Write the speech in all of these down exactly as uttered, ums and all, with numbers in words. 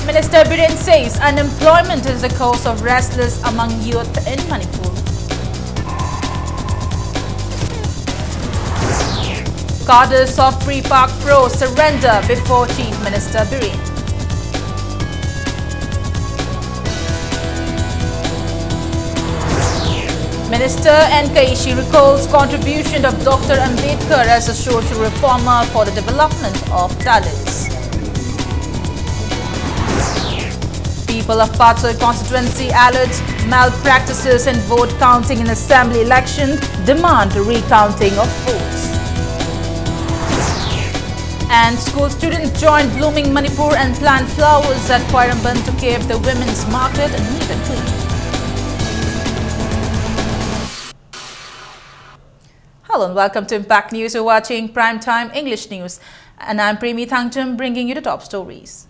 Minister Biren says unemployment is the cause of restless among youth in Manipur. Cadres of Pre-Pak Pro surrender before Chief Minister Biren. Minister N Kaishi recalls contribution of Doctor Ambedkar as a social reformer for the development of Dalits. People of Patsoi constituency allege malpractices in vote counting in assembly election, demand recounting of votes. And school students join Blooming Manipur and plant flowers at Khwairamband to keep the women's market neat and clean. Hello and welcome to Impact News. You're watching Prime Time English News, and I'm Premi Thangcham bringing you the top stories.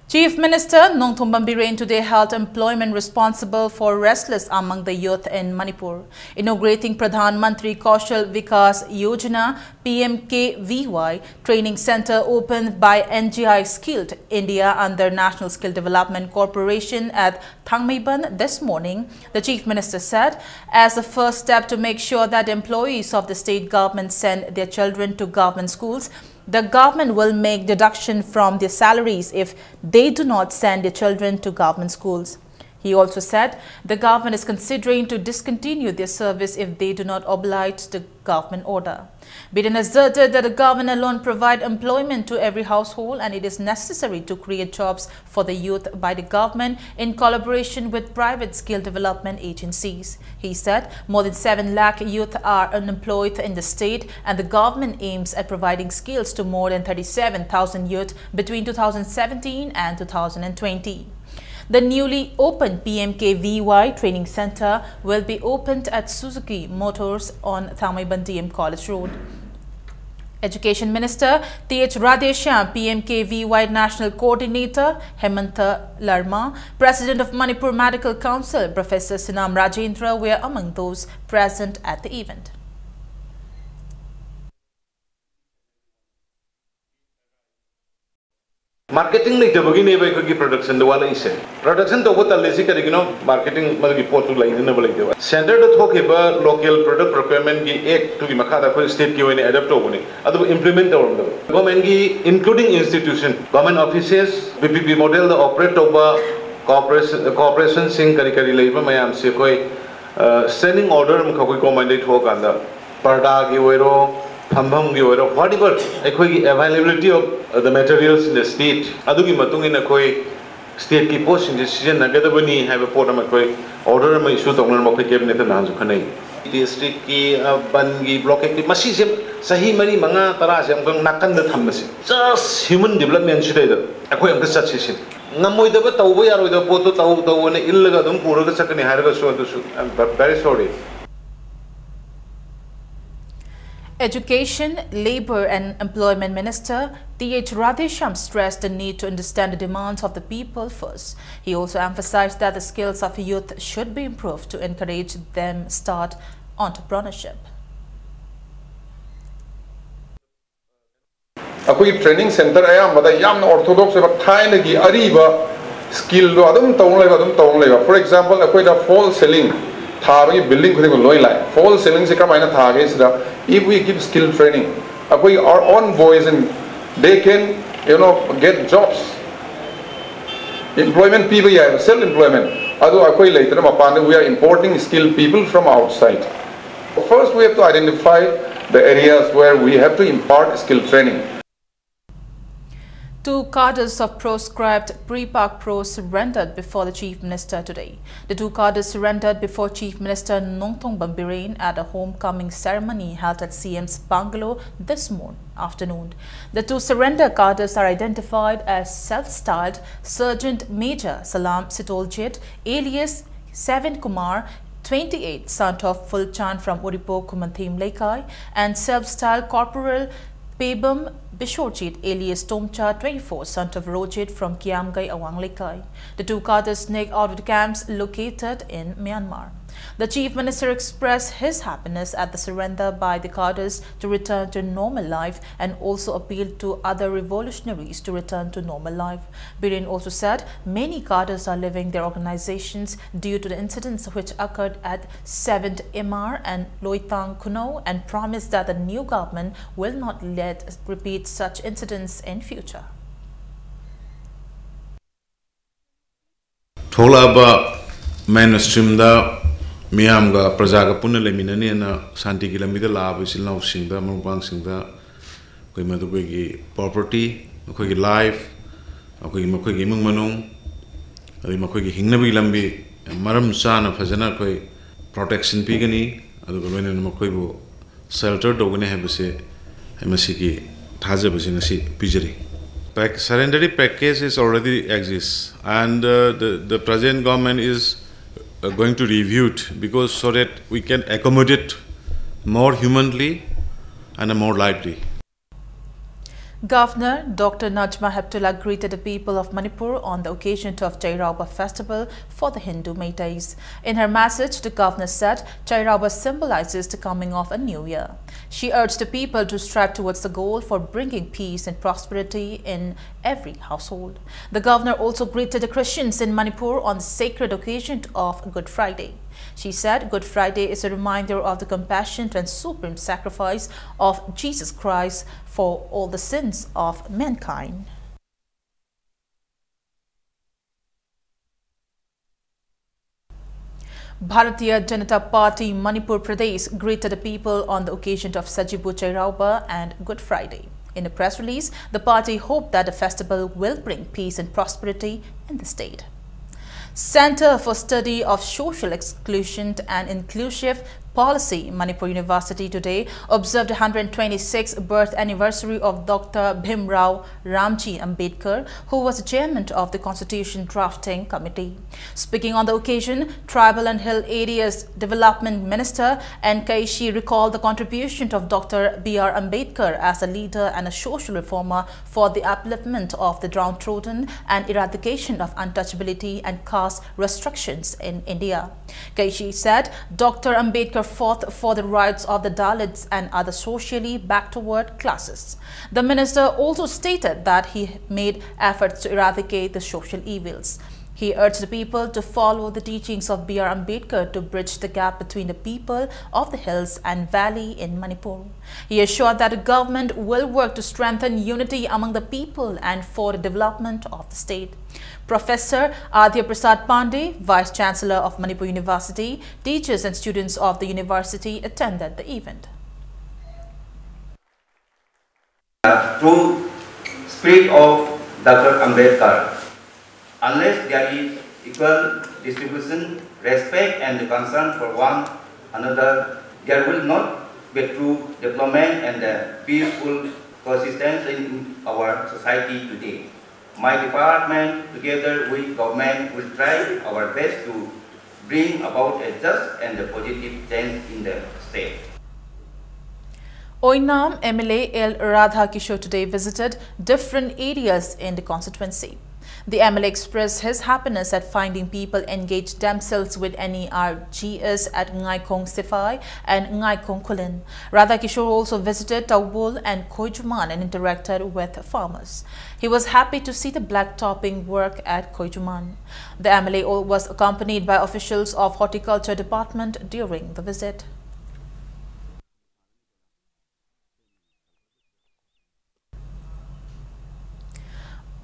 Chief Minister Nongthombam Biren today held employment responsible for restless among the youth in Manipur, inaugurating Pradhan Mantri Kaushal Vikas Yojana, P M K V Y, training center opened by N G I Skilled India under National Skill Development Corporation at Thangmeiband this morning. The Chief Minister said, as a first step to make sure that employees of the state government send their children to government schools, the government will make deduction from their salaries if they do not send their children to government schools. He also said the government is considering to discontinue their service if they do not oblige the government order. Biren asserted that the government alone provide employment to every household and it is necessary to create jobs for the youth by the government in collaboration with private skill development agencies. He said more than seven lakh youth are unemployed in the state and the government aims at providing skills to more than thirty-seven thousand youth between two thousand seventeen and two thousand twenty. The newly opened P M K V Y training center will be opened at Suzuki Motors on Thangmeiband D M College Road. Education Minister T H Radheshyam, P M K V Y National Coordinator Hemanta Larma, President of Manipur Medical Council Professor Sinam Rajendra were among those present at the event. Marketing ꯂꯩꯇꯕꯒꯤꯅꯦꯕ ꯑꯩꯈꯣꯏꯒꯤ production ꯗ ꯋꯥꯠꯂꯛꯏꯁꯦ꯫ Production ꯇꯧꯕ ꯇꯜꯂꯤꯁꯤ ꯀꯔꯤꯒꯤꯅꯣ? Marketing ꯃꯗꯨꯒꯤ ꯄꯣꯠꯇꯨ ꯂꯩꯅꯅꯕ ꯂꯩꯇꯦꯕ꯫ Center ꯗ ꯊꯣꯛꯈꯤꯕ Local Product Procurement ꯒꯤ Act ꯇꯨꯒꯤ ꯃꯈꯥꯗ ꯑꯩꯈꯣꯏ state ꯀꯤ ꯑꯣꯏꯅ adopt ꯇꯧꯕꯅꯤ, ꯑꯗꯨꯕꯨ implement ꯇꯧꯔꯝꯗꯕ꯫ Government ꯒꯤ including institution, government offices, P P P model ꯗ operate ꯇꯧꯕ corporation, corporation ꯁꯤꯡ ꯀꯔꯤ ꯀꯔꯤ ꯂꯩꯕ ꯃꯌꯥꯝꯁꯦ ꯑꯩꯈꯣꯏ, ꯑ, standing order ꯑꯃꯈꯛ ꯑꯩꯈꯣꯏ government ꯗꯒꯤ ꯊꯣꯛꯑꯀꯥꯟꯗ ꯄꯔꯗꯥꯒꯤ ꯑꯣꯏꯔꯣ, ꯐꯝꯐꯝꯒꯤ ꯑꯣꯏꯔꯣ, whatever, ꯑꯩꯈꯣꯏꯒꯤ availability of the materials in the state, ꯑꯗꯨꯒꯤ ꯃꯇꯨꯡ ꯏꯟꯅ ꯑꯩꯈꯣꯏ state ꯀꯤ ꯄꯣꯠꯁꯤꯡꯁꯦ ꯁꯤꯖꯤꯟꯅꯒꯗꯕꯅꯤ ꯍꯥꯏꯕ ꯄꯣꯠ ꯑꯃ ꯑꯩꯈꯣꯏ order ꯑꯃ issue ꯇꯧꯅꯅꯕ ꯑꯩꯈꯣꯏ cabinet ꯇ ꯅꯍꯥꯟꯁꯨ ꯈꯟꯅꯩ꯫ District ꯀꯤ, ꯑ, ꯕꯟꯒꯤ, blockade ꯀꯤ, ꯃꯁꯤꯁꯦ ꯆꯍꯤ ꯃꯔꯤ, ꯃꯉꯥ, ꯇꯔꯥꯁꯦ ꯑꯃꯨꯛꯇꯪ ꯅꯥꯀꯟꯗ ꯊꯝꯕꯁꯦ, just human development ꯁꯤꯗꯩꯗ ꯑꯩꯈꯣꯏ ꯑꯝꯇ ꯆꯠꯁꯤ ꯁꯤꯅꯤ꯫ ꯉꯝꯃꯣꯏꯗꯕ, ꯇꯧꯕ ꯌꯥꯔꯣꯏꯗꯕ ꯄꯣꯠꯇꯣ ꯇꯧ ꯇꯧꯑꯅ ꯏꯜꯂꯒ ꯑꯗꯨꯝ ꯄꯨꯔꯒ ꯆꯠꯀꯅꯤ ꯍꯥꯏꯔꯒꯁꯨ ꯑꯗꯨꯁꯨ, I'm very sorry. Education, Labour and Employment Minister Th Radheshyam stressed the need to understand the demands of the people first. He also emphasized that the skills of youth should be improved to encourage them start entrepreneurship. ꯑꯩꯈꯣꯏꯒꯤ training center ꯑꯌꯥꯝꯕꯗ ꯌꯥꯝꯅ orthodox ꯑꯣꯏꯕ ꯊꯥꯏꯅꯒꯤ ꯑꯔꯤꯕ skill ꯗꯣ ꯑꯗꯨꯝ ꯇꯧꯅ ꯂꯩꯕ, ꯑꯗꯨꯝ ꯇꯧꯅ ꯂꯩꯕ꯫ For example, ꯑꯩꯈꯣꯏꯗ false ceiling ꯊꯥꯕꯒꯤ building ꯈꯨꯗꯤꯡꯃꯛ ꯂꯣꯏ ꯂꯥꯛꯑꯦ꯫ False ceiling ꯁꯦ ꯀꯔꯝꯍꯥꯏꯅ ꯊꯥꯒꯦ ꯁꯤꯗ, if we give skill training, ꯑꯩꯈꯣꯏ our own boys and they can, you know, get jobs, employment ꯄꯤꯕ ꯌꯥꯏꯕ, self employment꯫ ꯑꯗꯨ ꯑꯩꯈꯣꯏ ꯂꯩꯇꯅ ꯃꯄꯥꯟꯗ we are importing skilled people from outside. First, we have to identify the areas where we have to impart skill training. Two cadres of proscribed Prepak Pro surrendered before the Chief Minister today. The two cadres surrendered before Chief Minister Nongthombam Biren at a homecoming ceremony held at C M's bungalow this morning, afternoon. The two surrender cadres are identified as self-styled Sergeant Major Salam Sitoljit, alias Seven Kumar, twenty-eight, son of Fulchan from Uripo Kumanthim Leikai, and self-styled Corporal Pebam Bishorjit, alias Tomcha, twenty-four, son of Rojit from Kiamgai Awang Leikai. The two cadres sneak out of the camps located in Myanmar. The Chief Minister expressed his happiness at the surrender by the cadres to return to normal life and also appealed to other revolutionaries to return to normal life. Biren also said many cadres are leaving their organizations due to the incidents which occurred at seventh Imar and Loitang Khunou and promised that the new government will not let repeat such incidents in future. ꯊꯣꯛꯂꯛꯂꯕ ꯃꯦꯟ ꯁ꯭ꯇ꯭ꯔꯤꯝꯗ ꯃꯤꯌꯥꯝꯒ ꯄ꯭ꯔꯖꯥꯒ ꯄꯨꯟꯅ ꯂꯩꯃꯤꯟꯅꯅꯦꯅ ꯁꯥꯟꯇꯤꯒꯤ ꯂꯝꯕꯤꯗ ꯂꯥꯛꯂꯕ ꯏꯆꯤꯜ ꯏꯅꯥꯎꯁꯤꯡꯗ, ꯃꯔꯨꯞ ꯃꯄꯥꯡꯁꯤꯡꯗ ꯑꯩꯈꯣꯏ ꯃꯗꯨ ꯑꯩꯈꯣꯏꯒꯤ ꯄ꯭ꯔꯣꯄꯔꯇꯤ, ꯃꯈꯣꯏꯒꯤ ꯂꯥꯏꯐ, ꯑꯩꯈꯣꯏꯒꯤ ꯃꯈꯣꯏꯒꯤ ꯏꯃꯨꯡ ꯃꯅꯨꯡ, ꯑꯗꯒꯤ ꯃꯈꯣꯏꯒꯤ ꯍꯤꯡꯅꯕꯒꯤ ꯂꯝꯕꯤ ꯃꯔꯝ ꯆꯥꯅ ꯐꯖꯅ ꯑꯩꯈꯣꯏ ꯄ꯭ꯔꯣꯇꯦꯛꯁꯟ ꯄꯤꯒꯅꯤ꯫ ꯑꯗꯨꯒ ꯂꯣꯏꯅꯅ ꯃꯈꯣꯏꯕꯨ ꯁꯦꯜꯇꯔ ꯇꯧꯒꯅꯤ ꯍꯥꯏꯕꯁꯦ ꯑꯩ ꯃꯁꯤꯒꯤ ꯊꯥꯖꯕꯁꯦ ꯉꯁꯤ ꯄꯤꯖꯔꯤ꯫ Pack, surrender package is already exists, and uh, the, the present government is uh, going to review it because so that we can accommodate more humanly and more lively. Governor Doctor Najma Heptulla greeted the people of Manipur on the occasion of Cheiraoba festival for the Hindu Meiteis. In her message, the governor said Cheiraoba symbolizes the coming of a new year. She urged the people to strive towards the goal for bringing peace and prosperity in every household. The governor also greeted the Christians in Manipur on the sacred occasion of Good Friday. She said Good Friday is a reminder of the compassion and supreme sacrifice of Jesus Christ for all the sins of mankind. Bharatiya Janata Party Manipur Pradesh greeted the people on the occasion of Sajibu Cheiraoba and Good Friday. In a press release, the party hoped that the festival will bring peace and prosperity in the state. Center for Study of Social Exclusion and Inclusive Policy, Manipur University today observed one hundred twenty-sixth birth anniversary of Doctor Bhimrao Ramji Ambedkar, who was the chairman of the Constitution Drafting Committee. Speaking on the occasion, Tribal and Hill Areas Development Minister N Kaishi recalled the contribution of Doctor B R Ambedkar as a leader and a social reformer for the upliftment of the downtrodden and eradication of untouchability and caste restrictions in India. Kaishi said Doctor Ambedkar fought for the rights of the Dalits and other socially backward classes. The minister also stated that he made efforts to eradicate the social evils. He urged the people to follow the teachings of B R Ambedkar to bridge the gap between the people of the hills and valley in Manipur. He assured that the government will work to strengthen unity among the people and for the development of the state. Professor Adya Prasad Pandey, Vice Chancellor of Manipur University, teachers and students of the university attended the event. The true spirit of Doctor Ambedkar. Unless there is equal distribution, respect and concern for one another, there will not be true development and the peaceful coexistence in our society today. My department, together with government, will try our best to bring about a just and a positive change in the state. Oinam M L A L Radha Kishore today visited different areas in the constituency. The M L A expressed his happiness at finding people engage themselves with N E R G S at Ngaikhong Sefai and Ngaikhong Khullen. Radha Kishore also visited Taubul and Khoijuman and interacted with farmers. He was happy to see the black topping work at Khoijuman. The M L A was accompanied by officials of Horticulture Department during the visit.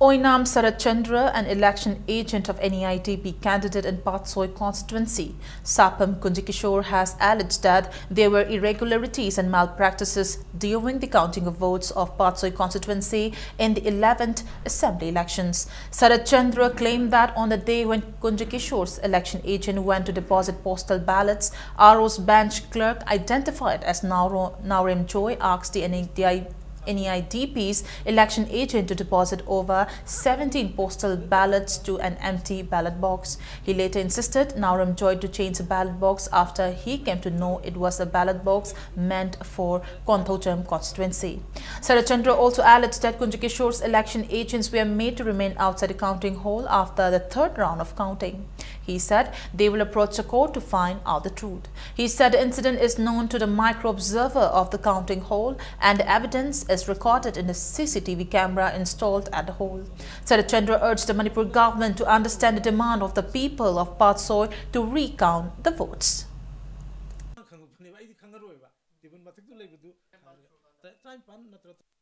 Oinam Sarat Chandra, an election agent of N E I D P candidate in Patsoi constituency, Sapam Kunjikishore, has alleged that there were irregularities and malpractices during the counting of votes of Patsoi constituency in the eleventh assembly elections. Sarat Chandra claimed that on the day when Kunjikishore's election agent went to deposit postal ballots, R O's bench clerk, identified as Nauro- Naurem Joy, asked the N E I D P's election agent to deposit over seventeen postal ballots to an empty ballot box. He later insisted Naurem Joy to change the ballot box after he came to know it was a ballot box meant for Konthoujam constituency. Sarat Chandra also alleged that Kunjikishore's election agents were made to remain outside the counting hall after the third round of counting. He said they will approach the court to find out the truth. He said the incident is known to the micro observer of the counting hall and the evidence is recorded in the C C T V camera installed at the hall. Sarat Chandra urged the Manipur government to understand the demand of the people of Patsoi to recount the votes.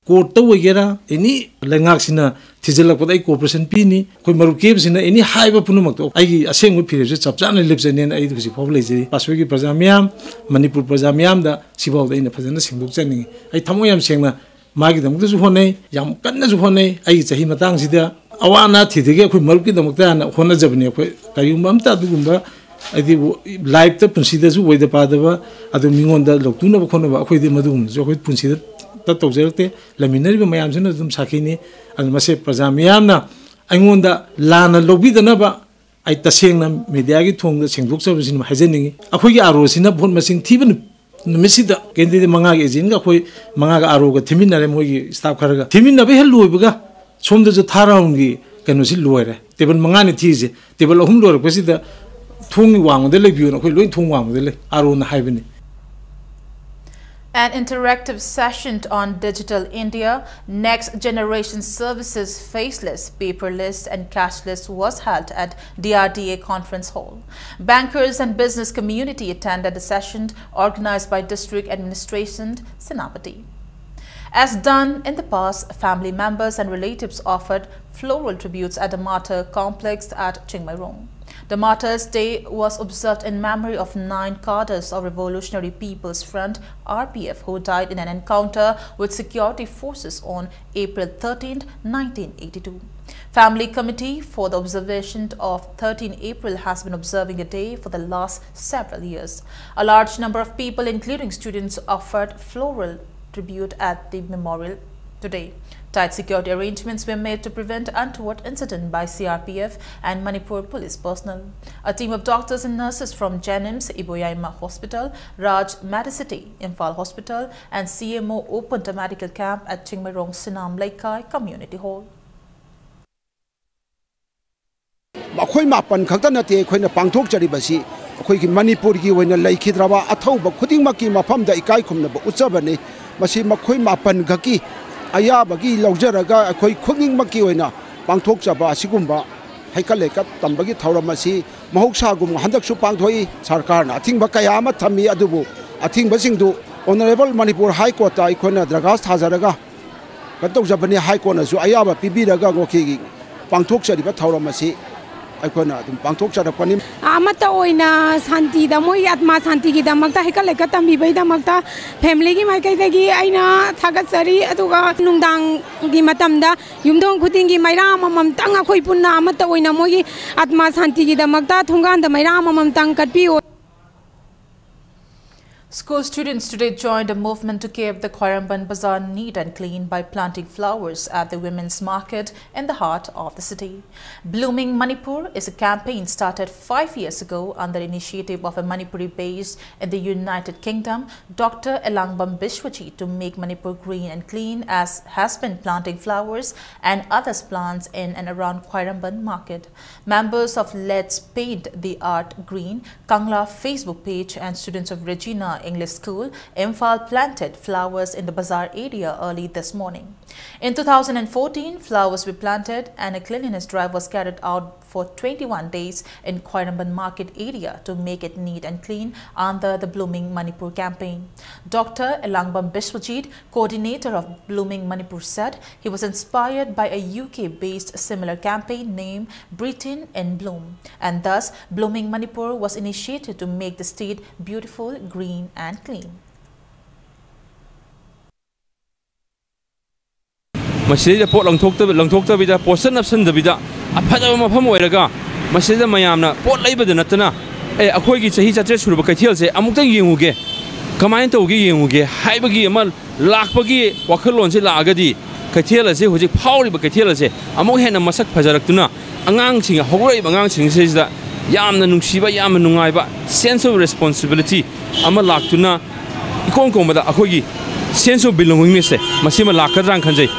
Court ꯇ ꯑꯣꯏꯒꯦꯔꯥ, ꯑꯦꯅꯤ ꯂꯩꯉꯥꯛꯁꯤꯅ ꯊꯤꯖꯤꯜꯂꯛꯄꯗ ꯑꯩ cooperation ꯄꯤꯅꯤ꯫ ꯑꯩꯈꯣꯏ ꯃꯔꯨꯞ ꯀꯦꯕꯁꯤꯅ ꯑꯦꯅꯤ ꯍꯥꯏꯕ ꯄꯨꯝꯅꯃꯛꯇꯣ ꯑꯩꯒꯤ ꯑꯁꯦꯡꯕ ꯐꯤꯔꯦꯞꯁꯦ ꯆꯞ ꯆꯥꯅ ꯂꯦꯞꯆꯅꯦꯅ ꯑꯩ ꯍꯧꯖꯤꯛ ꯐꯥꯎꯕ ꯂꯩꯖꯔꯤ꯫ ꯄꯥꯠꯁꯣꯏꯒꯤ ꯄ꯭ꯔꯖꯥ ꯃꯤꯌꯥꯝ, ꯃꯅꯤꯄꯨꯔ ꯄ꯭ꯔꯖꯥ ꯃꯤꯌꯥꯝꯗ ꯁꯤꯐꯥꯎꯗ ꯑꯩꯅ ꯐꯖꯅ ꯁꯦꯡꯗꯣꯛꯆꯅꯤꯡꯉꯤ꯫ ꯑꯩ ꯊꯃꯣꯏ ꯌꯥꯝ ꯁꯦꯡꯅ ꯃꯥꯒꯤꯗꯃꯛꯇꯁꯨ ꯍꯣꯠꯅꯩ, ꯌꯥꯝ ꯀꯟꯅꯁꯨ ꯍꯣꯠꯅꯩ꯫ ꯑꯩꯒꯤ ꯆꯍꯤ ꯃꯇꯥꯡꯁꯤꯗ ꯑꯋꯥ ꯑꯅꯥ ꯊꯤꯗꯒꯤ ꯑꯩꯈꯣꯏ ꯃꯔꯨꯞꯀꯤꯗꯃꯛꯇ ꯍꯥꯟꯅ ꯍꯣꯠꯅꯖꯕꯅꯤ꯫ ꯑꯩꯈꯣꯏ ꯀꯔꯤꯒꯨꯝꯕ ꯑꯝꯇ ꯑꯗꯨꯒꯨꯝꯕ ꯍꯥꯏꯗꯤ life ꯇ ꯄꯨꯟꯁꯤꯗꯁꯨ ꯑꯣꯏꯗ ꯄꯥꯗꯕ ꯑꯗꯨ ꯃꯤꯉꯣꯟꯗ ꯂꯧꯇꯨꯅꯕ ꯈꯣꯠꯅꯕ ꯑꯩꯈꯣꯏꯗꯤ ꯃꯗꯨꯒꯨꯝꯕꯁꯨ ꯑꯩꯈꯣꯏ ꯄꯨꯟꯁꯤꯗ ꯇꯧꯖꯔꯛꯇꯦ꯫ ꯂꯩꯃꯤꯟꯅꯔꯤꯕ ꯃꯌꯥꯝꯁꯤꯅ ꯑꯗꯨꯝ ꯁꯥꯈꯤꯅꯤ꯫ ꯑꯗꯨ ꯃꯁꯦ ꯄ꯭ꯔꯖꯥ ꯃꯤꯌꯥꯝꯅ ꯑꯩꯉꯣꯟꯗ ꯂꯥꯟꯅ ꯂꯧꯕꯤꯗꯅꯕ ꯑꯩ ꯇꯁꯦꯡꯅ media ꯒꯤ ꯊꯣꯡꯗ ꯁꯦꯡꯗꯣꯛꯆꯕꯁꯤꯅ ꯍꯥꯏꯖꯅꯤꯡꯉꯤ꯫ ꯑꯩꯈꯣꯏꯒꯤ R O ꯁꯤꯅ vote ꯃꯁꯤꯡ ꯊꯤꯕ ꯅꯨ-, ꯅꯨꯃꯤꯠꯁꯤꯗ candidate ꯃꯉꯥꯒꯤ agent ꯒ ꯑꯩꯈꯣꯏ ꯃꯉꯥꯒ R O ꯒ ꯊꯤꯃꯤꯟꯅꯔꯦ, ꯃꯣꯏꯒꯤ staff ꯈꯔꯒ ꯊꯤꯃꯤꯟꯅꯕ ꯍꯦꯛ ꯂꯣꯏꯕꯒ ꯁꯣꯝꯗꯁꯨ third round ꯒꯤ ꯀꯩꯅꯣꯁꯤ ꯂꯣꯏꯔꯦ꯫ Table ꯃꯉꯥꯅꯤ ꯊꯤꯔꯤꯁꯦ, table ꯑꯍꯨꯝ ꯂꯣꯏꯔꯛꯄꯁꯤꯗ ꯊꯣꯡꯒꯤ ꯋꯥꯡꯃꯗ ꯂꯩꯕꯤꯌꯣꯅ ꯑꯩꯈꯣꯏ ꯂꯣꯏ ꯊꯣꯡ ꯋꯥꯡꯃꯗ ꯂꯩ, R O ꯅ ꯍꯥꯏꯕꯅꯤ꯫ An interactive session on Digital India, Next Generation Services, Faceless, Paperless and Cashless was held at D R D A Conference Hall. Bankers and business community attended the session organized by District Administration Senapati. As done in the past, family members and relatives offered floral tributes at the Martyr Complex at Chingmeirong. The Martyrs' Day was observed in memory of nine cadres of Revolutionary People's Front, R P F, who died in an encounter with security forces on April thirteenth, nineteen eighty-two. Family committee for the observation of thirteenth April has been observing the day for the last several years. A large number of people, including students, offered floral tribute at the memorial today. Tight security arrangements were made to prevent untoward incident by C R P F and Manipur police personnel. A team of doctors and nurses from JNIMS, Iboyaima Hospital, Raj Medicity, Imphal Hospital, and C M O opened a medical camp at Chingmeirong Sinam Leikai Community Hall. ꯃꯈꯣꯏ ꯃꯥꯄꯟ ꯈꯛꯇ ꯅꯠꯇꯦ ꯑꯩꯈꯣꯏꯅ ꯄꯥꯡꯊꯣꯛꯆꯔꯤꯕꯁꯤ꯫ ꯑꯩꯈꯣꯏꯒꯤ ꯃꯅꯤꯄꯨꯔꯒꯤ ꯑꯣꯏꯅ ꯂꯩꯈꯤꯗ꯭ꯔꯕ ꯑꯊꯧꯕ ꯈꯨꯗꯤꯡꯃꯛꯀꯤ ꯃꯐꯝꯗ ꯏꯀꯥꯏ ꯈꯨꯝꯅꯕ ꯎꯠꯆꯕꯅꯤ꯫ ꯃꯁꯤ ꯃꯈꯣꯏ ꯃꯥꯄꯟ ꯈꯛꯀꯤ ꯑꯌꯥꯕꯒꯤ ꯂꯧꯖꯔꯒ ꯑꯩꯈꯣꯏ ꯈꯨꯗꯤꯡꯃꯛꯀꯤ ꯑꯣꯏꯅ ꯄꯥꯡꯊꯣꯛꯆꯕ ꯑꯁꯤꯒꯨꯝꯕ ꯍꯩꯀꯠ ꯂꯩꯀꯠ ꯇꯝꯕꯒꯤ ꯊꯧꯔꯝ ꯑꯁꯤ ꯃꯍꯧꯁꯥꯒꯨꯝ ꯍꯟꯗꯛꯁꯨ ꯄꯥꯡꯊꯣꯛꯏ꯫ ꯁꯔꯀꯥꯔꯅ ꯑꯊꯤꯡꯕ ꯀꯌꯥ ꯑꯃ ꯊꯝꯃꯤ, ꯑꯗꯨꯕꯨ ꯑꯊꯤꯡꯕꯁꯤꯡꯗꯨ Honourable Manipur High Courtꯇ ꯑꯩꯈꯣꯏꯅ ꯗꯔꯈꯥꯁ ꯊꯥꯖꯔꯒ ꯀꯩꯅꯣ ꯇꯧꯖꯕꯅꯤ꯫ High Courtꯅꯁꯨ ꯑꯌꯥꯕ ꯄꯤꯕꯤꯔꯒ ꯃꯈꯣꯏꯒꯤ ꯄꯥꯡꯊꯣꯛꯆꯔꯤꯕ ꯊꯧꯔꯝ ꯑꯁꯤ ꯑꯩꯈꯣꯏꯅ ꯑꯗꯨꯝ ꯄꯥꯡꯊꯣꯛꯆꯔꯛꯄꯅꯤ꯫ ꯑꯃꯠꯇ ꯑꯣꯏꯅ ꯁꯥꯟꯇꯤꯗ, ꯃꯣꯏꯒꯤ ꯑꯥꯠꯃꯥ ꯁꯥꯟꯇꯤꯒꯤꯗꯃꯛꯇ ꯍꯩꯀꯠ ꯂꯩꯀꯠ ꯇꯝꯕꯤꯕꯒꯤꯗꯃꯛꯇ family ꯒꯤ ꯃꯥꯏꯀꯩꯗꯒꯤ ꯑꯩꯅ ꯊꯥꯒꯠꯆꯔꯤ꯫ ꯑꯗꯨꯒ ꯅꯨꯡꯗꯥꯡꯒꯤ ꯃꯇꯝꯗ ꯌꯨꯝꯊꯣꯡ ꯈꯨꯗꯤꯡꯒꯤ ꯃꯩꯔꯥ ꯑꯃꯃꯝꯇꯪ ꯑꯩꯈꯣꯏ ꯄꯨꯟꯅ ꯑꯃꯠꯇ ꯑꯣꯏꯅ ꯃꯣꯏꯒꯤ ꯑꯥꯠꯃꯥ ꯁꯥꯟꯇꯤꯒꯤꯗꯃꯛꯇ ꯊꯣꯡꯒꯥꯟꯗ ꯃꯩꯔꯥ ꯑꯃꯃꯝꯇꯪ ꯀꯠꯄꯤꯌꯨ꯫ School students today joined a movement to keep the Khwairamband Bazaar neat and clean by planting flowers at the women's market in the heart of the city. Blooming Manipur is a campaign started five years ago under initiative of a Manipuri based in the United Kingdom, Doctor Elangbam Biswajit, to make Manipur green and clean, as has been planting flowers and other plants in and around Khwairamband market. Members of Let's Paint the Art Green, Kangla Facebook page, and students of Regina English School, Imphal, planted flowers in the bazaar area early this morning. In two thousand and fourteen, flowers were planted and a cleanliness drive was carried out for twenty-one days in Khwairamband market area to make it neat and clean under the Blooming Manipur campaign. Doctor Elangbam Biswajit, coordinator of Blooming Manipur, said he was inspired by a U K-based similar campaign named Britain in Bloom, and thus Blooming Manipur was initiated to make the state beautiful, green and clean. ꯃꯁꯤꯗꯩꯗ ꯄꯣꯠ ꯂꯪꯊꯣꯛꯇꯕ ꯂꯪꯊꯣꯛꯇꯕꯤꯗ ꯄꯣꯠꯁꯟ ꯅꯞꯁꯟꯗꯕꯤꯗ ꯑꯐꯖꯕ ꯃꯐꯝ ꯑꯣꯏꯔꯒ ꯃꯁꯤꯗ ꯃꯌꯥꯝꯅ ꯄꯣꯠ ꯂꯩꯕꯗ ꯅꯠꯇꯅ ꯑꯦ ꯑꯩꯈꯣꯏꯒꯤ ꯆꯍꯤ ꯆꯥꯇ꯭ꯔꯦꯠ ꯁꯨꯔꯕ ꯀꯩꯊꯦꯜꯁꯦ ꯑꯃꯨꯛꯇꯪ ꯌꯦꯡꯉꯨꯒꯦ, ꯀꯃꯥꯏꯅ ꯇꯧꯒꯦ ꯌꯦꯡꯉꯨꯒꯦ ꯍꯥꯏꯕꯒꯤ ꯑꯃ ꯂꯥꯛꯄꯒꯤ ꯋꯥꯈꯜꯂꯣꯟꯁꯦ ꯂꯥꯛꯑꯒꯗꯤ ꯀꯩꯊꯦꯜ ꯑꯁꯦ, ꯍꯧꯖꯤꯛ ꯐꯥꯎꯔꯤꯕ ꯀꯩꯊꯦꯜ ꯑꯁꯦ ꯑꯃꯨꯛ ꯍꯦꯟꯅ ꯃꯁꯛ ꯐꯖꯔꯛꯇꯨꯅ ꯑꯉꯥꯡꯁꯤꯡ, ꯍꯧꯔꯛꯏꯕ ꯑꯉꯥꯡꯁꯤꯡꯁꯤꯗ ꯌꯥꯝꯅ ꯅꯨꯡꯁꯤꯕ, ꯌꯥꯝꯅ ꯅꯨꯡꯉꯥꯏꯕ, sense of responsibility ꯑꯃ ꯂꯥꯛꯇꯨꯅ ꯏꯀꯣꯟ ꯀꯣꯟꯕꯗ ꯑꯩꯈꯣꯏꯒꯤ sense of belongingness ꯁꯦ ꯃꯁꯤꯃ ꯂꯥꯛꯀꯗ꯭ꯔꯥꯅ ꯈꯟꯖꯩ꯫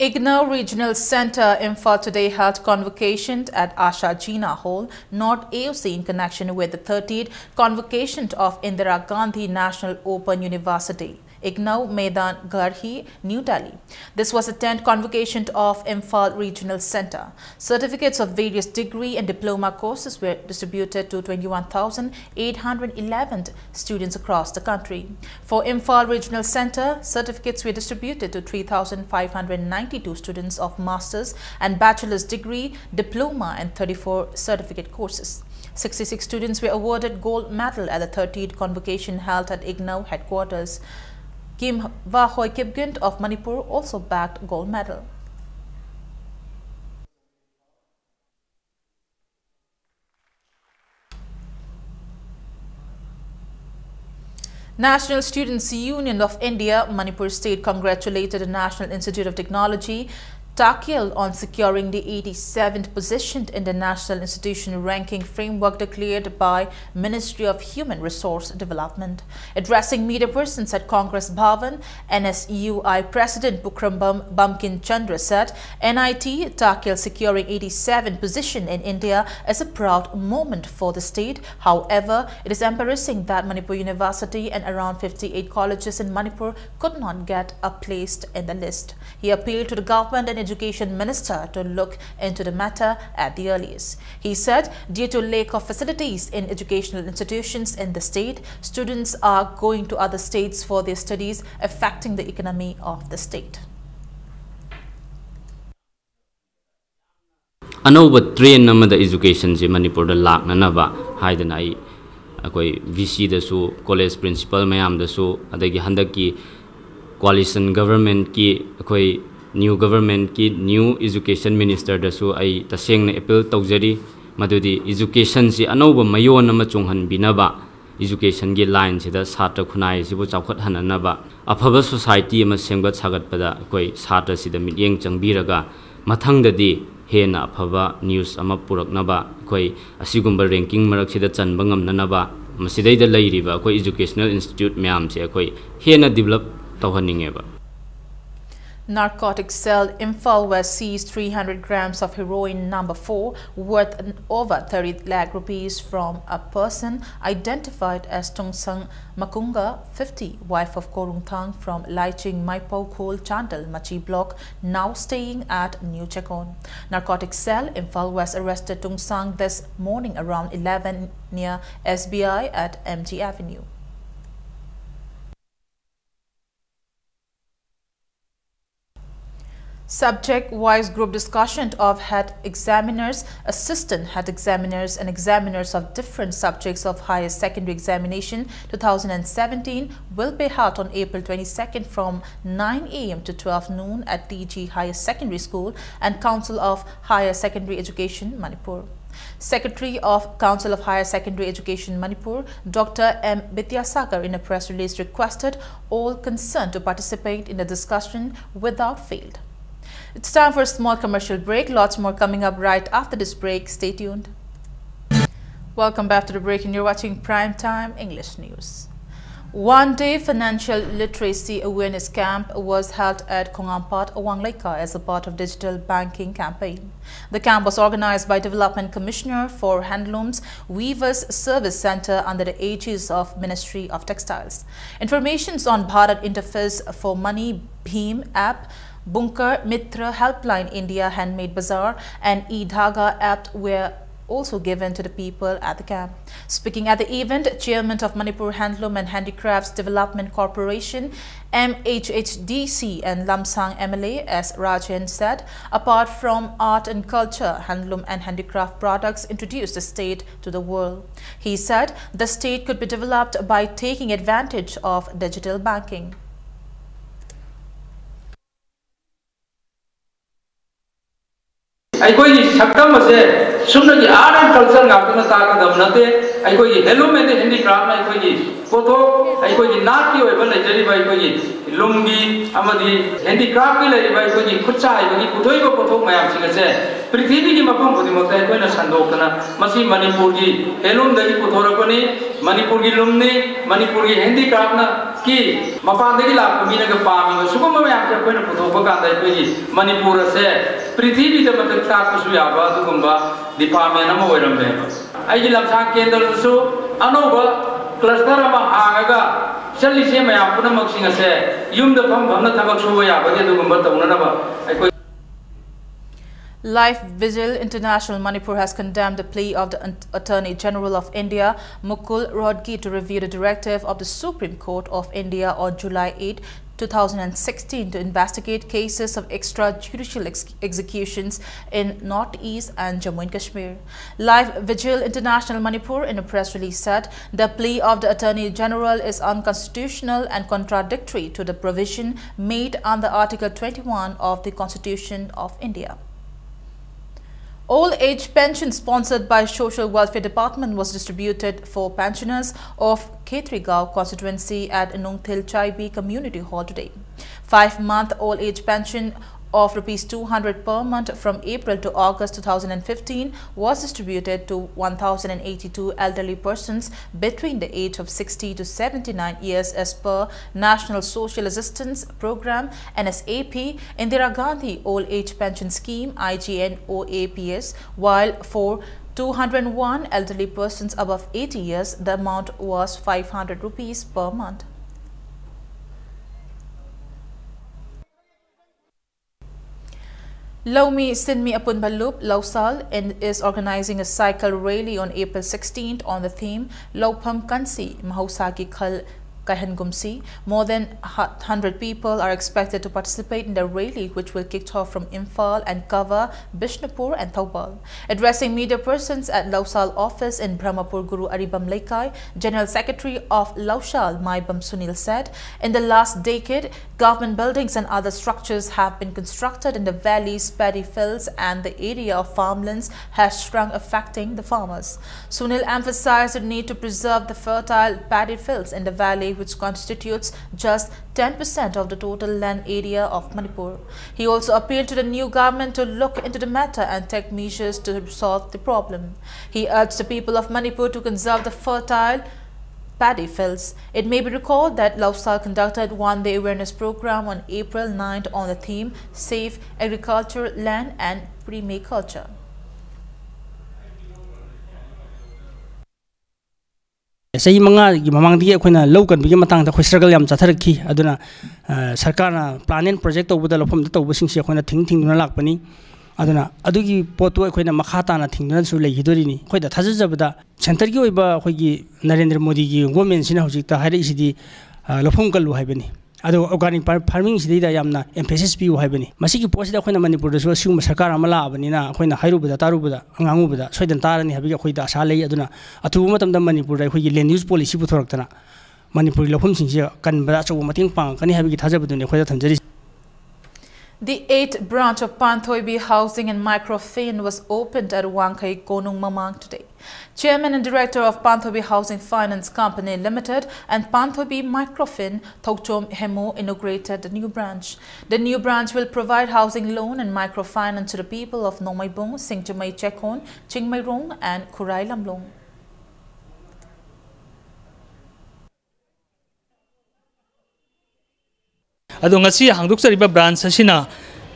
IGNOU Regional Centre, Imphal today held convocation at Asha Jina Hall, North A O C, in connection with the thirtieth convocation of Indira Gandhi National Open University, IGNOU, Maidan Garhi, New Delhi. This was the tenth convocation of Imphal Regional Centre. Certificates of various degree and diploma courses were distributed to twenty-one thousand eight hundred eleven students across the country. For Imphal Regional Centre, certificates were distributed to three thousand five hundred ninety-two students of master's and bachelor's degree, diploma and thirty-four certificate courses. Sixty-six students were awarded gold medal at the thirtieth convocation held at IGNOU headquarters. Kim Wahoi Kipgen of Manipur also bagged gold medal. National Students Union of India, Manipur State, congratulated the National Institute of Technology, Takyel, on securing the eighty-seventh position in the National Institution Ranking Framework declared by Ministry of Human Resource Development. Addressing media persons at Congress Bhavan, N S U I President Pukhrambam Bamkin Chandra said, N I T Takyel securing eighty-seven position in India is a proud moment for the state. However, it is embarrassing that Manipur University and around fifty-eight colleges in Manipur could not get a place in the list. He appealed to the government and Education Minister to look into the matter at the earliest. He said, due to lack of facilities in educational institutions in the state, students are going to other states for their studies, affecting the economy of the state. ꯑꯅꯧꯕ train ꯑꯃꯗ ꯏꯖꯨꯀꯦꯁꯟꯁꯦ ꯃꯅꯤꯄꯨꯔꯗ ꯂꯥꯛꯅꯅꯕ ꯍꯥꯏꯗꯅ ꯑꯩ ꯑꯩꯈꯣꯏ V ꯁꯤꯗꯁꯨ, college principal ꯃꯌꯥꯝꯗꯁꯨ, ꯑꯗꯒꯤ ꯍꯟꯗꯛꯀꯤ ꯀꯣꯑꯥꯂꯤꯁꯟ ꯒꯚꯔꯟꯃꯦꯟꯠꯀꯤ, ꯑꯩꯈꯣꯏ ꯅ꯭ꯌꯨ ꯒꯚꯔꯟꯃꯦꯟꯠꯀꯤ ꯅ꯭ꯌꯨ ꯏꯖꯨꯀꯦꯁꯟ ꯃꯤꯅꯤꯁꯇꯔꯗꯁꯨ ꯑꯩ ꯇꯁꯦꯡꯅ ꯑꯦꯄꯤꯜ ꯇꯧꯖꯔꯤ, ꯃꯗꯨꯗꯤ ꯏꯖꯨꯀꯦꯁꯟꯁꯤ ꯑꯅꯧꯕ ꯃꯌꯣꯟ ꯑꯃ ꯆꯣꯡꯍꯟꯕꯤꯅꯕ, ꯏꯖꯨꯀꯦꯁꯟꯒꯤ ꯂꯥꯏꯟꯁꯤꯗ ꯁꯥꯇ꯭ꯔ ꯈꯨꯟꯅꯥꯏ ꯑꯁꯤꯕꯨ ꯆꯥꯎꯈꯠꯍꯟꯅꯅꯕ, ꯑꯐꯕ ꯁꯣꯁꯥꯏꯇꯤ ꯑꯃ ꯁꯦꯝꯒꯠ ꯁꯥꯒꯠꯄꯗ ꯑꯩꯈꯣꯏ ꯁꯥꯇ꯭ꯔꯁꯤꯗ ꯃꯤꯠꯌꯦꯡ ꯆꯪꯕꯤꯔꯒ, ꯃꯊꯪꯗꯗꯤ ꯍꯦꯟꯅ ꯑꯐꯕ ꯅ꯭ꯌꯨꯁ ꯑꯃ ꯄꯨꯔꯛꯅꯕ ꯑꯩꯈꯣꯏ ꯑꯁꯤꯒꯨꯝꯕ ꯔꯦꯡꯀꯤꯡ ꯃꯔꯛꯁꯤꯗ ꯆꯟꯕ ꯉꯝꯅꯅꯕ, ꯃꯁꯤꯗꯩꯗ ꯂꯩꯔꯤꯕ ꯑꯩꯈꯣꯏ ꯏꯖꯨꯀꯦꯁꯅꯦꯜ ꯏꯟꯁꯇꯤꯇ꯭ꯌꯨꯠ ꯃꯌꯥꯝꯁꯦ ꯑꯩꯈꯣꯏ ꯍꯦꯟꯅ develop ꯇꯧꯍꯟꯅꯤꯡꯉꯦꯕ꯫ Narcotic cell Imphal West seized three hundred grams of heroin number four worth over thirty lakh rupees from a person identified as Tungsang Makunga, fifty, wife of Korungthang from Laiching Maipao Khol Chandal Machi block, now staying at New Checkon. Narcotic cell Imphal West arrested Tungsang this morning around eleven near S B I at M G Avenue. Subject-wise group discussion of head examiners, assistant head examiners, and examiners of different subjects of higher secondary examination two thousand seventeen will be held on April twenty-second from nine A M to twelve noon at T G Higher Secondary School and Council of Higher Secondary Education, Manipur. Secretary of Council of Higher Secondary Education, Manipur, Doctor M Vidyasagar, in a press release, requested all concerned to participate in the discussion without fail. It's time for a small commercial break. Lots more coming up right after this break. Stay tuned. Welcome back to the break, and you're watching Prime Time English News. One-day financial literacy awareness camp was held at Khongampat, Awang Leika as a part of digital banking campaign. The camp was organized by Development Commissioner for Handlooms Weavers Service Center under the aegis of Ministry of Textiles. Informations on Bharat Interface for Money Bhim app, Bunkar Mitra Helpline India Handmade Bazaar, and e-Dhaga app were also given to the people at the camp. Speaking at the event, Chairman of Manipur Handloom and Handicrafts Development Corporation, M H H D C, and Lamsang M L A S Rajen said, apart from art and culture, handloom and handicraft products introduce the state to the world. He said the state could be developed by taking advantage of digital banking. ꯑꯩꯈꯣꯏꯒꯤ ꯁꯛꯇꯝ ꯑꯁꯦ ꯁꯨꯞꯅꯒꯤ art and culture ꯉꯥꯛꯇꯅ ꯇꯥꯛꯀꯗꯕ ꯅꯠꯇꯦ꯫ ꯑꯩꯈꯣꯏꯒꯤ handloom and handicraftꯅ ꯑꯩꯈꯣꯏꯒꯤ ꯄꯣꯠꯊꯣꯛ, ꯑꯩꯈꯣꯏꯒꯤ ꯅꯥꯠꯀꯤ ꯑꯣꯏꯕ ꯂꯩꯖꯔꯤꯕ ꯑꯩꯈꯣꯏꯒꯤ ꯂꯨꯝꯒꯤ ꯑꯃꯗꯤ handicraftꯀꯤ ꯂꯩꯔꯤꯕ ꯑꯩꯈꯣꯏꯒꯤ ꯈꯨꯠꯁꯥ ꯍꯩꯕꯒꯤ ꯄꯨꯊꯣꯛꯏꯕ ꯄꯣꯠꯊꯣꯛ ꯃꯌꯥꯝꯁꯤꯡ ꯑꯁꯦ ꯄ꯭ꯔꯤꯊꯤꯕꯤꯒꯤ ꯃꯐꯝ ꯈꯨꯗꯤꯡꯃꯛꯇ ꯑꯩꯈꯣꯏꯅ ꯁꯟꯗꯣꯛꯇꯅ ꯃꯁꯤ ꯃꯅꯤꯄꯨꯔꯒꯤ handloomꯗꯒꯤ ꯄꯨꯊꯣꯔꯛꯄꯅꯤ, ꯃꯅꯤꯄꯨꯔꯒꯤ ꯂꯨꯝꯅꯤ, ꯃꯅꯤꯄꯨꯔꯒꯤ handicraftꯅ ꯀꯤ ꯃꯄꯥꯟꯗꯒꯤ ꯂꯥꯛꯄ ꯃꯤꯅꯒ ꯄꯥꯝꯃꯤꯕ ꯁꯤꯒꯨꯝꯕ ꯃꯌꯥꯝꯁꯦ ꯑꯩꯈꯣꯏꯅ ꯄꯨꯊꯣꯛꯄ ꯀꯥꯟꯗ ꯑꯩꯈꯣꯏꯒꯤ ꯃꯅꯤꯄꯨꯔ ꯑꯁꯦ ꯄ꯭ꯔꯤꯊꯤꯕꯤꯗ ꯃꯊꯛ ꯇꯥꯛꯄꯁꯨ ꯌꯥꯕ ꯑꯗꯨꯒꯨꯝꯕ department ꯑꯃ ꯑꯣꯏꯔꯝꯃꯦꯕ꯫ ꯑꯩꯒꯤ ꯂꯝꯁꯥꯡ ꯀꯦꯟꯗ꯭ꯔꯗꯁꯨ ꯑꯅꯧꯕ cluster ꯑꯃ ꯍꯥꯡꯉꯒ ꯆꯠꯂꯤꯁꯦ ꯃꯌꯥꯝ ꯄꯨꯝꯅꯃꯛꯁꯤꯡ ꯑꯁꯦ ꯌꯨꯝꯗ ꯐꯝ ꯐꯝꯅ ꯊꯕꯛ ꯁꯨꯕ ꯌꯥꯕꯒꯤ ꯑꯗꯨꯒꯨꯝꯕ ꯇꯧꯅꯅꯕ ꯑꯩꯈꯣꯏ Life Vigil International Manipur has condemned the plea of the At- Attorney General of India, Mukul Rohatgi, to review the directive of the Supreme Court of India on July eighth, two thousand sixteen, to investigate cases of extrajudicial ex- executions in Northeast and Jammu and Kashmir. Life Vigil International Manipur, in a press release, said the plea of the Attorney General is unconstitutional and contradictory to the provision made under Article twenty-one of the Constitution of India. Old age pension sponsored by Social Welfare Department was distributed for pensioners of Khetrigaon constituency at Nungthil Chaibi Community Hall today. Five-month old age pension of rupees two hundred per month from April to August two thousand fifteen was distributed to one thousand eighty-two elderly persons between the age of sixty to seventy-nine years as per National Social Assistance Program, N S A P, Indira Gandhi Old Age Pension Scheme, I G N O A P S, while for two hundred one elderly persons above eighty years, the amount was five hundred rupees per month. Laumi Sinmi Apunba Lup, Lausal, in, is organizing a cycle rally on April sixteenth on the theme Laufam Kansi, Mahausa Ki Khal Kaihangumsi. More than hu-, hundred people are expected to participate in the rally, which will kick off from Imphal and cover Bishnupur and Thoubal. Addressing media persons at Lausal office in Brahmapur Guru Aribam Leikai, General Secretary of Lausal, Maibam Sunil, said, in the last decade, government buildings and other structures have been constructed in the valleys, paddy fields, and the area of farmlands has shrunk, affecting the farmers. Sunil emphasized the need to preserve the fertile paddy fields in the valley, which constitutes just ten percent of the total land area of Manipur. He also appealed to the new government to look into the matter and take measures to solve the problem. He urged the people of Manipur to conserve the fertile paddy fields. It may be recalled that Lausal conducted one-day awareness program on April ninth on the theme Safe Agriculture Land and Permaculture. ꯆꯍꯤ ꯃꯉꯥꯒꯤ ꯃꯃꯥꯡꯗꯒꯤ ꯑꯩꯈꯣꯏꯅ ꯂꯧ ꯀꯟꯕꯒꯤ ꯃꯇꯥꯡꯗ ꯑꯩꯈꯣꯏ struggle ꯌꯥꯝ ꯆꯠꯊꯔꯛꯈꯤ꯫ ꯑꯗꯨꯅ, ꯑ, ꯁꯔꯀꯥꯔꯅ plan and project ꯇꯧꯕꯗ ꯂꯧꯐꯝꯗ ꯇꯧꯕꯁꯤꯡꯁꯤ ꯑꯩꯈꯣꯏꯅ ꯊꯤꯡ ꯊꯤꯡꯗꯨꯅ ꯂꯥꯛꯄꯅꯤ꯫ ꯑꯗꯨꯅ ꯑꯗꯨꯒꯤ ꯄꯣꯠꯇꯨ ꯑꯩꯈꯣꯏꯅ ꯃꯈꯥ ꯇꯥꯅ ꯊꯤꯡꯗꯨꯅꯁꯨ ꯂꯩꯈꯤꯗꯣꯔꯤꯅꯤ꯫ ꯑꯩꯈꯣꯏꯗ ꯊꯥꯖꯖꯕꯗ centreꯒꯤ ꯑꯣꯏꯕ ꯑꯩꯈꯣꯏꯒꯤ ꯅꯔꯦꯟꯗ꯭ꯔ ꯃꯣꯗꯤꯒꯤ governmentꯁꯤꯅ ꯍꯧꯖꯤꯛꯇ ꯍꯥꯏꯔꯛꯏꯁꯤꯗꯤ, ꯑ, ꯂꯧꯐꯝ ꯀꯜꯂꯨ ꯍꯥꯏꯕꯅꯤ꯫ ꯑꯗꯨꯒ organic far-, farmingꯁꯤꯗꯩꯗ ꯌꯥꯝꯅ emphasis ꯄꯤꯌꯨ ꯍꯥꯏꯕꯅꯤ꯫ ꯃꯁꯤꯒꯤ ꯄꯣꯠꯁꯤꯗ ꯑꯩꯈꯣꯏꯅ ꯃꯅꯤꯄꯨꯔꯗꯁꯨ ꯑꯁꯤꯒꯨꯝꯕ ꯁꯔꯀꯥꯔ ꯑꯃ ꯂꯥꯛꯑꯕꯅꯤꯅ ꯑꯩꯈꯣꯏꯅ ꯍꯥꯏꯔꯨꯕꯗ ꯇꯥꯔꯨꯕꯗ, ꯉꯥꯡꯉꯨꯕꯗ ꯁꯣꯏꯗꯅ ꯇꯥꯔꯅꯤ ꯍꯥꯏꯕꯒꯤ ꯑꯩꯈꯣꯏꯗ ꯑꯁꯥ ꯂꯩ꯫ ꯑꯗꯨꯅ ꯑꯊꯨꯕ ꯃꯇꯝꯗ ꯃꯅꯤꯄꯨꯔꯗ ꯑꯩꯈꯣꯏꯒꯤ land use policy ꯄꯨꯊꯣꯔꯛꯇꯅ ꯃꯅꯤꯄꯨꯔꯒꯤ ꯂꯧꯐꯝꯁꯤꯡꯁꯦ ꯀꯟꯕꯗ ꯑꯆꯧꯕ ꯃꯇꯦꯡ ꯄꯥꯡꯉꯛꯀꯅꯤ ꯍꯥꯏꯕꯒꯤ ꯊꯥꯖꯕꯗꯨꯅꯤ ꯑꯩꯈꯣꯏꯗ ꯊꯝꯖꯔꯤꯁꯤ꯫ The eighth branch of Panthoibi Housing and Microfinance was opened at Wangkhei Konung Mamang today. Chairman and Director of Panthoibi Housing Finance Company Limited and Panthoibi Microfin Thokchom Hemo inaugurated the new branch. The new branch will provide housing loan and microfinance to the people of Nongmeibung, Singjamei Chekon, Chingmeirong, and Khurai Lamlong. ꯑꯗꯣ ꯉꯁꯤ ꯍꯥꯡꯗꯣꯛꯆꯔꯤꯕ branch ꯑꯁꯤꯅ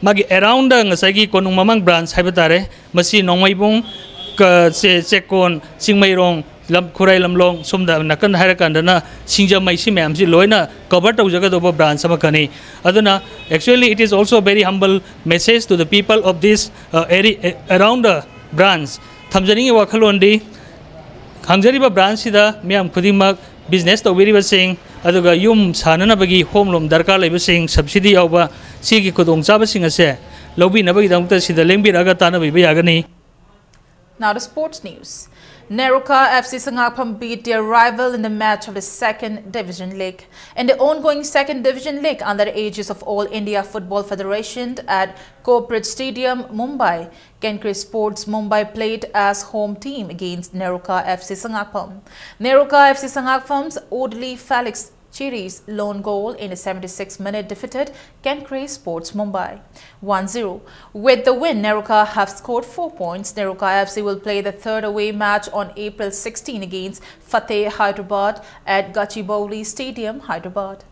ꯃꯥꯒꯤ around ꯉꯁꯥꯏꯒꯤ ꯀꯣꯅꯨꯡ ꯃꯃꯥꯡ branch ꯍꯥꯏꯕ ꯇꯥꯔꯦ, ꯃꯁꯤ ꯅꯣꯡꯃꯩꯕꯨꯡ, ꯀ-, ꯆꯦ-, ꯆꯦꯛꯀꯣꯟ, ꯆꯤꯡꯃꯩꯔꯣꯡ, ꯂꯝ-, ꯈꯨꯔꯥꯏ ꯂꯝꯂꯣꯡ, ꯁꯣꯝꯗ ꯅꯥꯀꯟ ꯍꯥꯏꯔꯀꯥꯟꯗꯅ ꯁꯤꯡꯖꯃꯩ, ꯁꯤ ꯃꯌꯥꯝꯁꯤ ꯂꯣꯏꯅ cover ꯇꯧꯖꯒꯗꯧꯕ branch ꯑꯃꯈꯛꯅꯤ꯫ ꯑꯗꯨꯅ actually it is also very humble message to the people of this, uh, area, around the branch ꯊꯝꯖꯅꯤꯡꯉꯤ ꯋꯥꯈꯜꯂꯣꯟꯗꯤ ꯍꯥꯡꯖꯔꯤꯕ branchꯁꯤꯗ ꯃꯤꯌꯥꯝ ꯈꯨꯗꯤꯡꯃꯛ business ꯇꯧꯕꯤꯔꯤꯕꯁꯤꯡ, ꯑꯗꯨꯒ ꯌꯨꯝ ꯁꯥꯅꯅꯕꯒꯤ home loan ꯗꯔꯀꯥꯔ ꯂꯩꯕꯁꯤꯡ, subsidy ꯌꯥꯎꯕ, ꯁꯤꯒꯤ ꯈꯨꯗꯣꯡꯆꯥꯕꯁꯤꯡ ꯑꯁꯦ ꯂꯧꯕꯤꯅꯕꯒꯤꯗꯃꯛꯇ ꯁꯤꯗ ꯂꯦꯡꯕꯤꯔꯛꯑꯒ ꯇꯥꯟꯅꯕꯤꯕ ꯌꯥꯒꯅꯤ꯫ Now to sports news. Neroka F C Sangakpham beat their rival in the match of the second division league. In the ongoing second division league under the aegis of All India Football Federation at Corporate Stadium, Mumbai, Kenkre Sports Mumbai played as home team against Neroka F C Sangakpham. Neroka F C Sangakpham's Odli Felix Chiri's lone goal in the seventy-sixth minute defeated Kenkre Sports Mumbai one zero. With the win, Neroka have scored four points. Neroka F C will play the third away match on April sixteen against Fateh Hyderabad at Gachibowli Stadium, Hyderabad.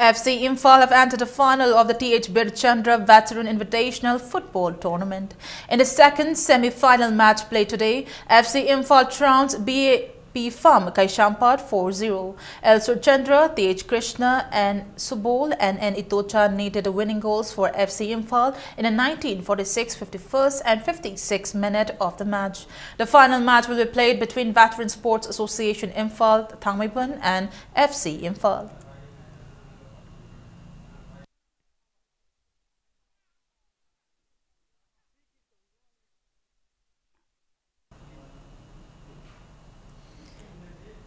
F C Imphal have entered the final of the T H Birchandra Veteran Invitational Football Tournament. In the second semi-final match played today, F C Imphal trounced B A P Farm Kaichampad four zero. L Surchandra, T H Krishna, and Subol and N Itocha netted the winning goals for F C Imphal in the nineteen, forty-six, fifty-first, and fifty-sixth minute of the match. The final match will be played between Veteran Sports Association Imphal, Thangmeiban, and F C Imphal.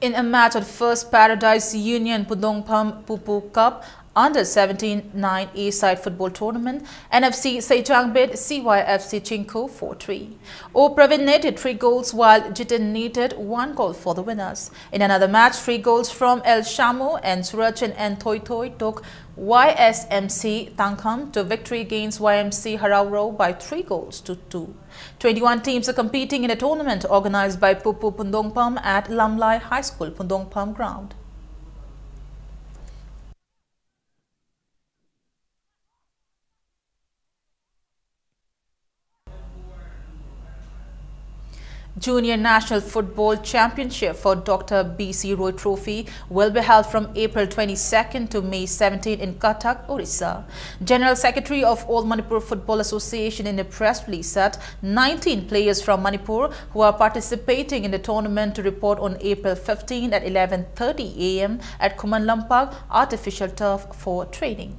In a match at First Paradise Union Pudongpham Pupu Cup under seventeen nine A side football tournament, N F C Seichang beat C Y F C Chingkho four three. O Pravin netted three goals while Jiten netted one goal for the winners. In another match, three goals from El Shamu and Surachin and Thoi Thoi took Y S M C Tangkham to victory against Y M C Harauro by three goals to two. Twenty-one teams are competing in a tournament organized by Pupu Pundongpam at Lamlai High School, Pundongpam ground. Junior National Football Championship for Doctor B C Roy Trophy will be held from April twenty-second to May seventeenth in Cuttack, Orissa. General Secretary of All Manipur Football Association in a press release said nineteen players from Manipur who are participating in the tournament to report on April fifteenth at eleven thirty a m at Khuman Lampak artificial turf for training.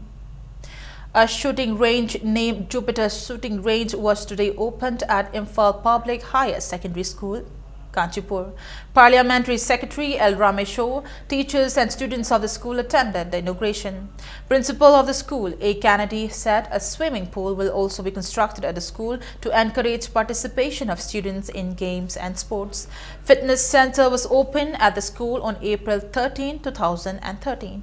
A shooting range named Jupiter Shooting Range was today opened at Imphal Public Higher Secondary School, Kanchipur. Parliamentary Secretary L Ramesho, teachers and students of the school attended the inauguration. Principal of the school, A Kennedy, said a swimming pool will also be constructed at the school to encourage participation of students in games and sports. Fitness center was opened at the school on April thirteenth, two thousand and thirteen.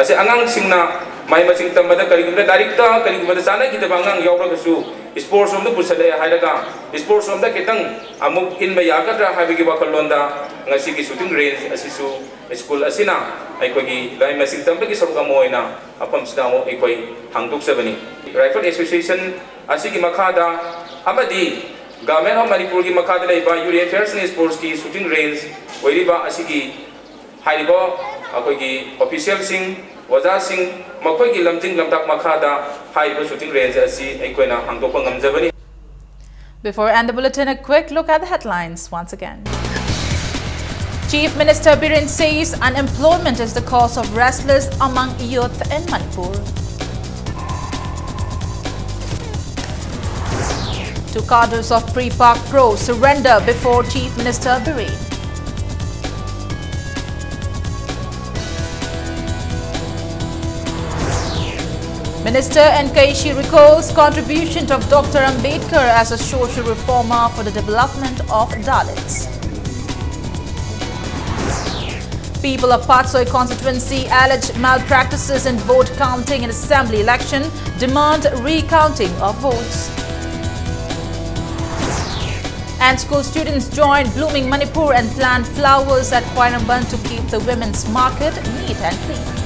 ꯑꯁꯤ ꯑꯉꯥꯡꯁꯤꯡꯅ ꯃꯍꯩ ꯃꯁꯤꯡ ꯇꯝꯕꯗ ꯀꯔꯤꯒꯨꯝꯕ ꯂꯥꯏꯔꯤꯛꯇ ꯀꯔꯤꯒꯨꯝꯕꯗ ꯆꯥꯟꯅꯈꯤꯗꯕ ꯑꯉꯥꯡ ꯌꯥꯎꯔꯒꯁꯨ sports ꯔꯣꯝꯗ ꯄꯨꯁꯜꯂꯛꯑꯦ ꯍꯥꯏꯔꯒ sports ꯔꯣꯝꯗ ꯈꯤꯇꯪ ꯑꯃꯨꯛ ꯏꯟꯕ ꯌꯥꯒꯗ꯭ꯔꯥ ꯍꯥꯏꯕꯒꯤ ꯋꯥꯈꯜꯂꯣꯟꯗ ꯉꯁꯤꯒꯤ shooting range ꯑꯁꯤꯁꯨ school ꯑꯁꯤꯅ ꯑꯩꯈꯣꯏꯒꯤ ꯃꯍꯩ ꯃꯁꯤꯡ ꯇꯝꯕꯒꯤ ꯁꯔꯨꯛ ꯑꯃ ꯑꯣꯏꯅ ꯃꯐꯝꯁꯤꯗ ꯑꯃꯨꯛ ꯑꯩꯈꯣꯏ ꯍꯥꯡꯗꯣꯛꯆꯕꯅꯤ꯫ Rifle Association ꯑꯁꯤꯒꯤ ꯃꯈꯥꯗ ꯑꯃꯗꯤ Government of ꯃꯅꯤꯄꯨꯔꯒꯤ ꯃꯈꯥꯗ ꯂꯩꯕ Youth Affairs and Sports ꯀꯤ shooting range ꯑꯣꯏꯔꯤꯕ ꯑꯁꯤꯒꯤ ꯍꯥꯏꯔꯤꯕ ꯑꯩꯈꯣꯏꯒꯤ official ꯁꯤꯡ, ꯑꯣꯖꯥꯁꯤꯡ, ꯃꯈꯣꯏꯒꯤ ꯂꯝꯖꯤꯡ ꯂꯝꯇꯥꯛ ꯃꯈꯥꯗ ꯍꯥꯏꯔꯤꯕ shooting range ꯑꯁꯤ ꯑꯩꯈꯣꯏꯅ ꯍꯥꯡꯗꯣꯛꯄ ꯉꯝꯖꯕꯅꯤ꯫ Before end the bulletin, a quick look at the headlines once again. Chief Minister Biren says unemployment is the cause of restless among youth in Manipur. Two cadres of PREPAK Pro surrender before Chief Minister Biren. Minister N Kaishi recalls contribution of Doctor Ambedkar as a social reformer for the development of Dalits. People of Patsoi constituency allege malpractices in vote counting in assembly election, demand recounting of votes. And school students join Blooming Manipur and plant flowers at Khwairamband to keep the women's market neat and clean.